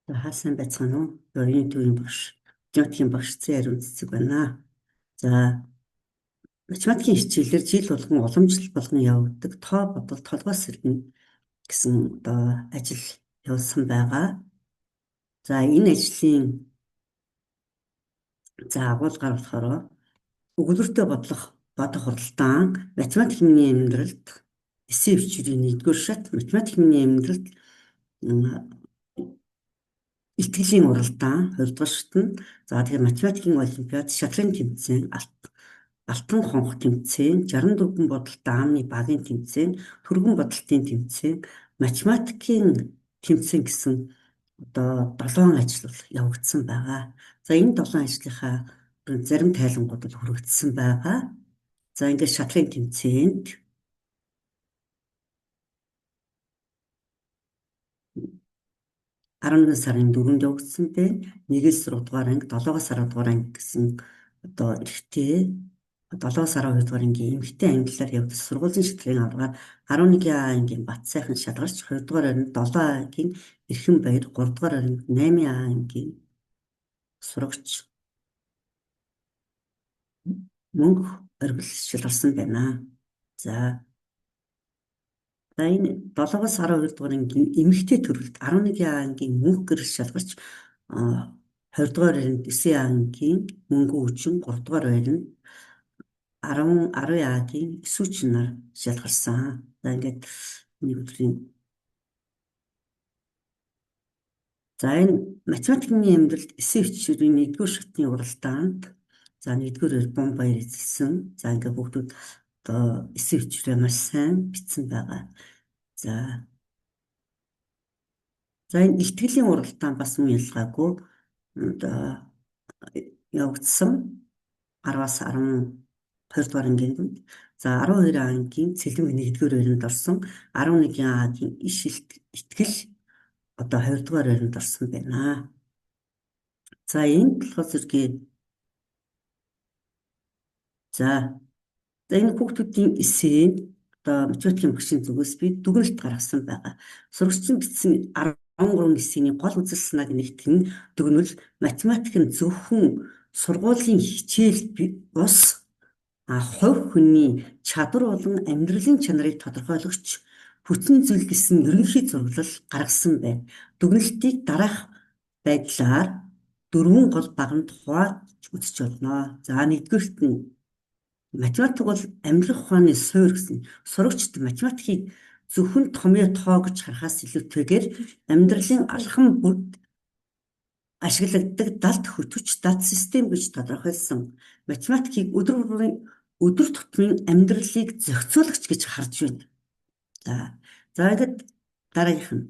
За хаасан байцгаана уу? Оюун төвийн багш, математикийн багш Цэн Ариун цэцэг байна. За математикийн хичээлээр жил болгон уламжлал болгон явагддаг тоо бодол толгой сэргэн гэсэн одоо ажил явуулсан байгаа. За энэ ажлын за агуулгаар болохоор өгүүлбэртэй бодох хуралдаан математик миний амьдралд эсээ бичвэрийн нэгдүгээр шат математик миний амьдралд итгэлийн уралдаан хоёрдугаар шат нь за тэгэхээр математикийн олимпиад шатрын тэмцээн алтан хонх тэмцээн 64 бодолт даамны багийн тэмцээн түргэн бодолтын тэмцээн математикийн тэмцээн гэсэн одоо 7 ажил бол явагдсан байгаа. За энэ 7 ажлынхаа зарим тайлангууд бол хүргэсэн байгаа. За ингээд шатрын тэмцээнд 11 сарын 4-нд явагдсан байна. 1-ээс 6 дугаар анги, 7-оос 10 дугаар анги гэсэн одоо эрэгтэй 7-оос 12 дугаар ангийн эмэгтэй ангиллаар явагдсан сургуулийн шатрын аваргаар 11 А ангийн Бат сайхан шалгарч 2 дугаар байранд 7 ангийн Эрхэн баяр, 3 дугаар байранд 8 А ангийн сурагч мөнх оргил шалгарсан байна. За За энэ 7-оос 12 дугаар ангийн эмэгтэй төрөлд 11 ангийн мөнх гэрэл шалгарч 20 дугаар байранд 9 ангийн мөнгө үжин 3 дугаар байранд 10 10 агийн эсүүчин нар шалгарсан. За ингээд нэг өдрийн За энэ математикийн амьдралд эсээ бичвэрийн нэгдүгээр шатны уралдаанд за нэгдүгээр бом баяр эзэлсэн. За ингээд хүүхдүүд одоо эсээ бичвэрээ маш сайн бичсэн байгаа. За За энэ итгэлийн уралдаан бас мөн ялгаагүй одоо явагдсан 10-аас 12 дугаар ангийн дунд. За 12 ангийн цэлмэг 1-р байранд орсон, 11 агийн иш итгэл одоо 2 дугаар байранд орсон байна. За энд болохоор зэрэг за За энэ хүүхдүүдийн эсээ одоо математикийн багшийн зүгээс би дүгнэлт гаргасан байгаа. Сурагчийн бичсэн 13 эсэний гол үзэл санааг нэгтгэн дүгнвэл математик нь зөвхөн сургуулийн хичээл бус хувь хүний чадвар болон амьдралын чанарыг тодорхойлогч хүчин зүйл гэсэн ерөнхий зураглал гаргасан байна. Дүгнэлтийг дараах байдлаар дөрвөн гол баганд хувааж үзэж болно. За нэгдүгээрт нь математик бол амьдрах ухааны суурь гэсэн. Сурагчид математикийг зөвхөн томьёо тоо гэж харахаас илүүтэйгээр амьдралын алхам бүрд ашигладаг далд хөтөч далд систем гэж тодорхойлсон. Математикийг өдөр тутмын амьдралыг зохицуулагч гэж харж байна. За за ингээд дараагийнх нь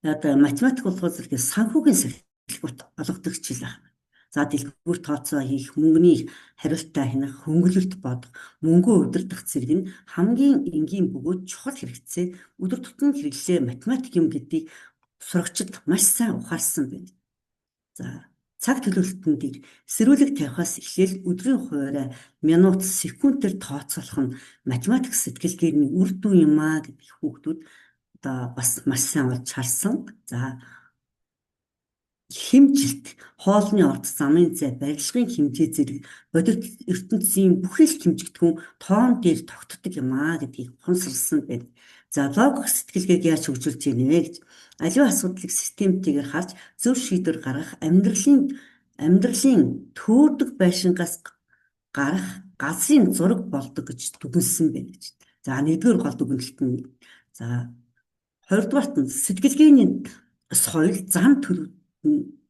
одоо математик болохоор зэрэг санхүүгийн сахилгат олгодог хичээл байна. За дэлгүүр тооцоо хийх, мөнгөний хариултаа хянах, хөнгөлөлт бодох, мөнгөө удирдах зэрэг нь хамгийн энгийн бөгөөд чухал хэрэгцээ өдөр тутмын хэрэглээ математик юм гэдгийг сурагчид маш сайн ухаарсан байна. За цаг төлөвлөлтөн дээр сэрүүлэг тавихаас эхлээл өдрийн хуваарай минут, секундээр тооцоолох нь математик сэтгэлгээний үр дүн юм аа гэдгийг хүүхдүүд одоо бас маш сайн олж харсан. За хэмжилт, хоолны орд, замын зай, барилгын хэмжээ зэрэг бодит ертөнцийн бүхий л хэмжигдэхүүн тоон дээр тогтдог юм аа гэдгийг ухамсарласан байна. За логик сэтгэлгээг яаж хөгжүүлж гинэ вэ гэж аливаа асуудлыг системтэйгээр харж зөв шийдвэр гаргах, амьдралын төөрдөг байшингаас гарах газрын зураг болдог гэж дүгнэсэн байна гэж. За нэгдүгээр гол дүгнэлт нь за хоёрдугаарт нь сэтгэлгээний соёл зам төлөв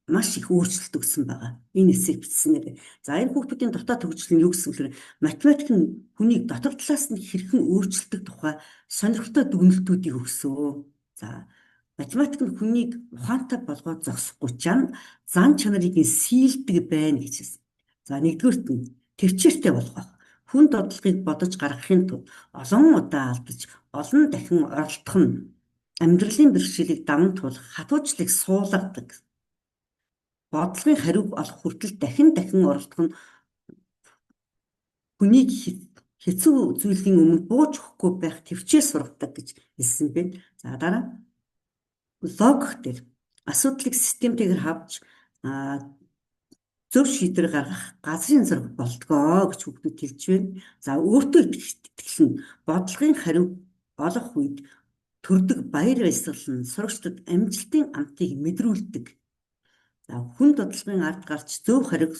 маш их өөрчлөлт өгсөн байгаа. Энэ эсийг бичсэнээр. За энэ хүүхдүүдийн дотоод хөгжил нь юу гэсэн бэ? Математик нь хүнийг дотор талаас нь хэрхэн өөрчилдөг тухай сонирхолтой дүгнэлтүүдийг өгсөн. За математик нь хүнийг ухаантай болгоод зогсохгүй чам зан чанарыг нь сийлдэг байна гэж хэлсэн. За нэгдүгüрт нь төвчээртэй болгох. Хүн додолгыг бодож гаргахын тулд олон удаа алдаж, олон дахин оролдох нь амьдралын бэрхшээлийг даван туулах, хатуучлыг суулгадаг. Бодлогын хариуг олох хүртэл дахин дахин оролдох нь хүнийг хэцүү зүйлийн өмнө бууж өгөхгүй байх төвчээр сургадаг гэж хэлсэн байна. За дараа логик дээр Асуудлыг системтэйгээр хавж зөв шийдвэр гаргах газрын зэрэг болдгоо гэж хүүхдүүд хэлж байна. За, өөртөө итгэл нь бодлогын хариу олох үед төрдөг баяр баясгал нь сурагчдад амжилтын амтыг мэдрүүлдэг. За, хүн бодлогын ард гарч зөв хариу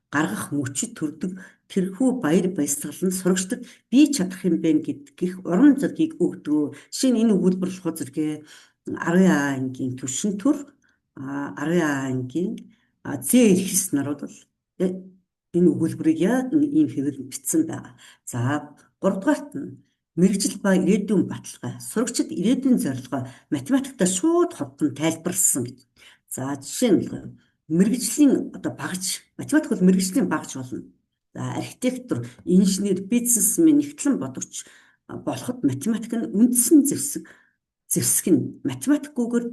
гаргах мөчид төрдөг тэрхүү баяр баясгал нь сурагчдад би чадах юм байна гэдгийх урам зоригийг өгдөг. Жишээ нь энэ өгүүлбэр болохоор зэрэг 10 А ангийн түвшин төр, 10 А ангийн З эрхэс нарууд бол энэ өгүүлбэрийг яг ийм хэвээр бичсэн байгаа. За, 3 дугаарт нь мэргэжил ба ирээдүйн баталгаа. Сурагчид ирээдүйн зорилгоо математиктаа шууд ховдон тайлбарласан гэж. За, жишээ нь мэргэжлийн одоо багаж, математик бол мэргэжлийн багаж болно. За, архитектор, инженер, бизнесмен, нягтлан бодогч болоход математик нь үндсэн зэвсэг нь математикгүйгээр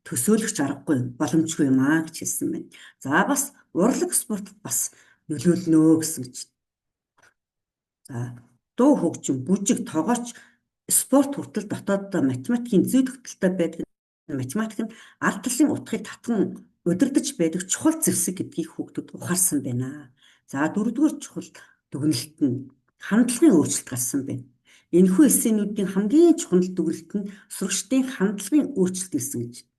төсөөлөх аргагүй, боломжгүй юм аа гэж хэлсэн байна. За, бас урлаг спортод бас нөлөөлнө гэсэн гэж. За, дуу хөгжим, бүжиг, тогооч, спорт хүртэл дотооддоо математикийн зүй тогтолтой байдаг. Математик нь ард талын утгыг татан удирдах байдаг чухал зэвсэг гэдгийг хүүхдүүд ухаарсан байна. За, дөрөвдүгээр чухал дүгнэлт нь хандлагын өөрчлөлт гарсан байна. Энэхүү эссенүүдийн хамгийн чухал дүгнэлт нь сурагчдын хандлагын өөрчлөлт гэсэн гэж.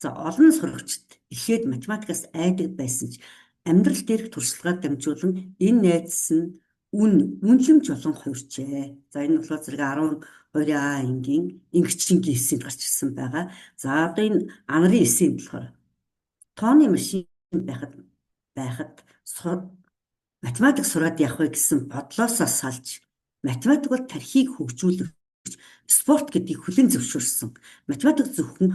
За, олон сурагчид эхлээд математикаас айдаг байсан ч амьдрал дээрх туршлагаар дамжуулан энэ найдас нь үнэлэмж болон хувирчээ. За, энэ болохоор зэрэг 12 А ангийн ингэчингийн эссэнд гарч ирсэн байгаа. За, одоо энэ анарын эссэнд болохоор тооны машин байхад математик сураад явах вэ гэсэн бодлоосоо салж математик бол тархийг хөгжүүлэх спорт гэдгийг хүлээн зөвшөөрсөн. Математик зөвхөн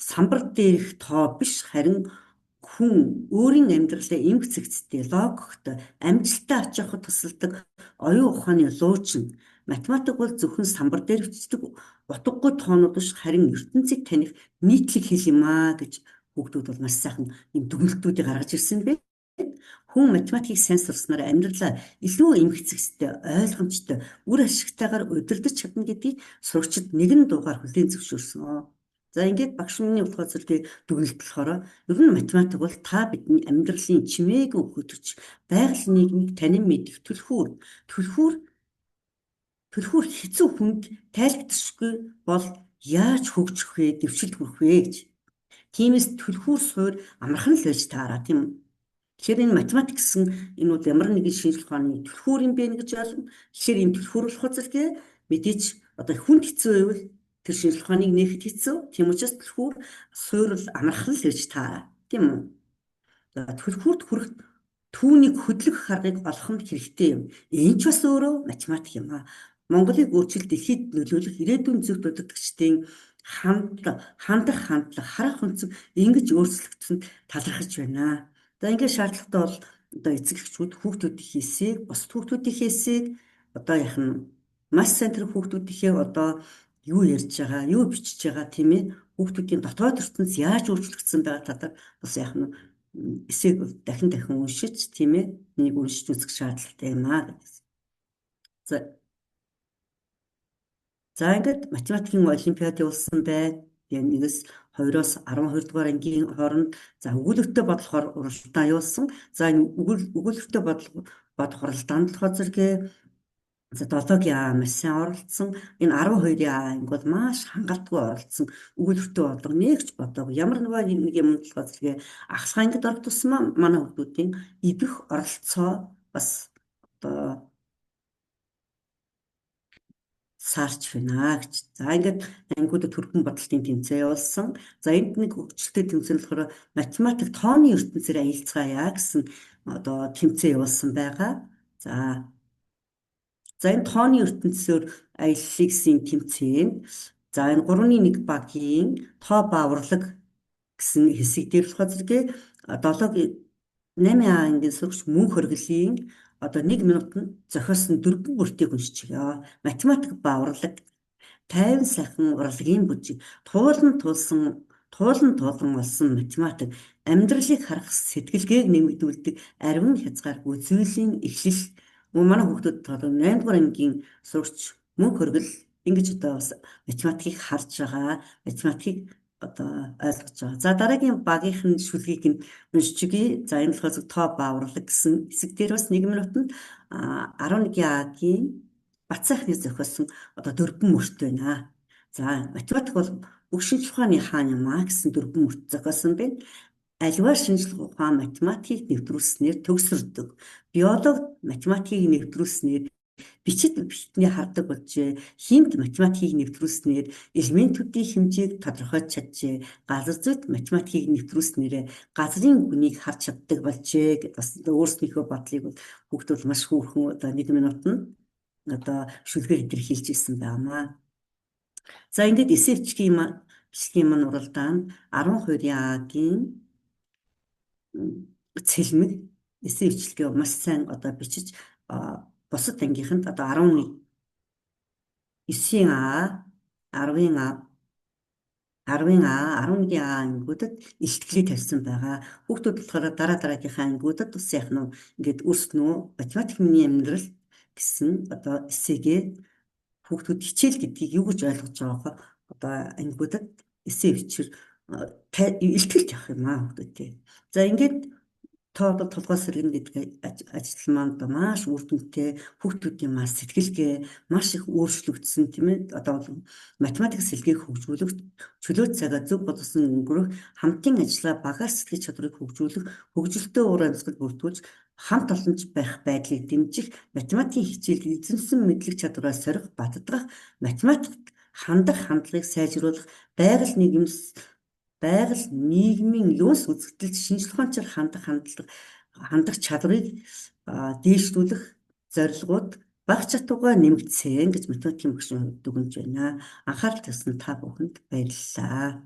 самбар дээрх тоо биш, харин хүн өөрийн амьдралаа эмх цэгцтэй, логиктой, амжилттай ач явахад тусалдаг оюун ухааны луучин. Математик бол зөвхөн самбар дээр бичдэг утгагүй тоонууд биш, харин ертөнцийг таних нийтлэг хэл юм аа гэж хүүхдүүд бол маш сайхан ийм дүгнэлтүүдийг гаргаж ирсэн бэ. Хүн математикийг сайн сурснаар амьдралаа илүү эмх цэгцтэй, ойлгомжтой, үр ашигтайгаар удирдах чадна гэдгийг сурагчид нэгэн дуугаар хүлээн зөвшөөрсөн. За, ингээд багш миний болохоор зэрэг дүгнэлт болохоор ер нь математик бол та бидний амьдралын чимээгүй хөтөч, байгаль нийгмийг танин мэдэх түлхүүр. Түлхүүр хэцүү хүнд тайлбарлахгүй бол яаж хөгжих вэ, дэвшилт хүрэх вэ гэж. Тиймээс түлхүүр суур амархан л байж таараа, тийм үү? Тэгэхээр энэ математик гэсэн энэ бол ямар нэгэн шинжлэх ухааны түлхүүр юм бэ гэж ойлгоно. Тэгэхээр энэ түлхүүр болохоор зэрэг мэдээж одоо хүнд хэцүү байвал тэр шинжлэх ухааныг нээхэд хэцүү. Тийм учраас түлхүүр суурь амархан л гэж таараа. Тийм үү? За, түлхүүрт хүрэх түүнийг хөдлөх аргыг олох нь хэрэгтэй юм. Энэ ч бас өөрөө математик юм аа. Монголыг өөрчилж дэлхийд нөлөөлөх ирээдүйн зөвхт удирдагчдын хандах хандлага, харах өнцөг ингэж өөрчлөгдсөнд талархаж байна. За, ингээд шаардлагатай бол одоо эцэг эхчүүд хүүхдүүдийн эсийг, бусад хүүхдүүдийн эсийг одоо яах нь маш сайн тэр хүүхдүүдийнхээ одоо юу ярьж байгаа, юу бичиж байгаа, тийм ээ, хүүхдүүдийн дотоод ертөнц яаж өөрчлөгдсөн байгаа талаар бас яах нь эсийг дахин дахин уншиж, тийм ээ, нэг уншиж үзэх шаардлагатай юм аа гэсэн. За, ингээд математикийн олимпиад явуулсан байна. Тэгээ нэгээс 2-оос 12 дугаар ангийн хооронд, за, өгүүлбэртэй бодлохоор уралдаан явуулсан. За, энэ өгүүлбэртэй бодох уралдаанд болохоор зэрэг за 7-гийн А маш сайн оролцсон. Энэ 12-ийн А анги бол маш хангалтгүй оролцсон. Өгүүлбэртэй бодлого нэг ч бодоогүй. Ямар нэг юм болохоор зэрэг ахлах ангид орох тусмаа манай хүүхдүүдийн идэх оролцоо бас одоо саарч байна гэж. За, ингээд ангиудад төрхөн бодолтын тэмцээн явуулсан. За, энд нэг хөгжилтэй тэмцээн болохоор математик тооны ертөнцөөр аялцгаая гэсэн одоо тэмцээн явуулсан байгаа. За, энэ тооны ертөнцөөр аяллаа гэсэн тэмцээн. За, энэ 3-1 багийн тоо ба урлаг гэсэн хэсэг дээр болохоор зэрэг 7 8 А ангийн сурагч мөн хөргөлийн одоо 1 минутанд зохиосон дөрвөн бүртийг уншчихъя. Математик ба урлаг, 50 сайхан урлагийн бүжиг, туулан тулсан туулан туулан олсон математик, амьдралыг харах сэтгэлгээг нэмэгдүүлдэг ариван хязгааргүй зүйлийн эхлэл. Манай хүүхдүүд одоо 8 дугаар ангийн сурагч мөн хөргөл ингэж одоо бас математикийг харж байгаа, математикийг Одоо ойлгож байгаа. За, дараагийн багийнх нь шүлгийг нь уншиж өгье. За, энэ болохоор зөв тоо бааварлаг гэсэн хэсэг дээр бас 1 минутанд 11 А-гийн Бат сайхны зохиосон одоо дөрвөн мөрт байна. За, математик бол бүх шинжлэх ухааны хаан юм а гэсэн дөрвөн мөрт зохиосон байна. Аливаа шинжлэх ухаан математикийг нэвтрүүлснээр төгсөрдөг. Биологи математикийг нэвтрүүлснээр бичит бичтний хардаг болжээ. Химид математикийг нэвтрүүлснээр элементүүдийн хэмжээг тодорхойлж чаджээ. Газар зүйд математикийг нэвтрүүлснээр газрын гүнийг харж чаддаг болжээ гэд бас өөрснийхөө бодлыг бол хүүхдүүд маш хөөрхөн одоо 1 минутанд одоо шүлгээр илэрхийлж ирсэн байна. За, ингээд эссе бичлэгийн маань уралдаанд 12 А-гийн цэлмэг эссе бичлэгээ маш сайн одоо бичиж, бусад ангийнханд одоо 11 9 А, 10-ын А, 10-ын А, 11-ийн А ангиудад илтгэлийг тавьсан байгаа. Хүүхдүүд болохоор дараа дараагийнхаа ангиудад бас яах нь ингээд өөрснөө "Математик миний амьдрал" гэсэн одоо эссегээ хүүхдүүд хичээл гэдгийг юу гэж ойлгож байгааг одоо ангиудад эссе бичээр илтгэл тавих юм аа хүүхдүүдтэй. За, ингээд тоо толгой сэргэнэ гэдэг ажил маань одоо маш үр дүнтэй, хүүхдүүдийн маш сэтгэлгээ маш их өөрчлөгдсөн, тийм ээ. Одоо бол математик сэлгээг хөгжүүлэх, чөлөө цагаа зөв боловсон өнгөрөх, хамтын ажиллагаа, багаар сэтгэх чадварыг хөгжүүлэх, хөгжилтэй уур амьсгал бүрдүүлж хамт олонч байх байдлыг дэмжих, математикийн хичээлд эзэмсэн мэдлэг чадвараа сорих, баттгах, математикт хандах хандлагыг сайжруулах, байгаль нийгмийн юунс үзэгдэлд шинжлэх ухаанчаар хандах хандлага хандах чадварыг дээшлүүлэх зорилгууд бага чадвараа нэмэгдсэн гэж математикийн багшийн хувьд дүгнэж байна. Анхаарал тавьсан та бүхэнд баярлалаа.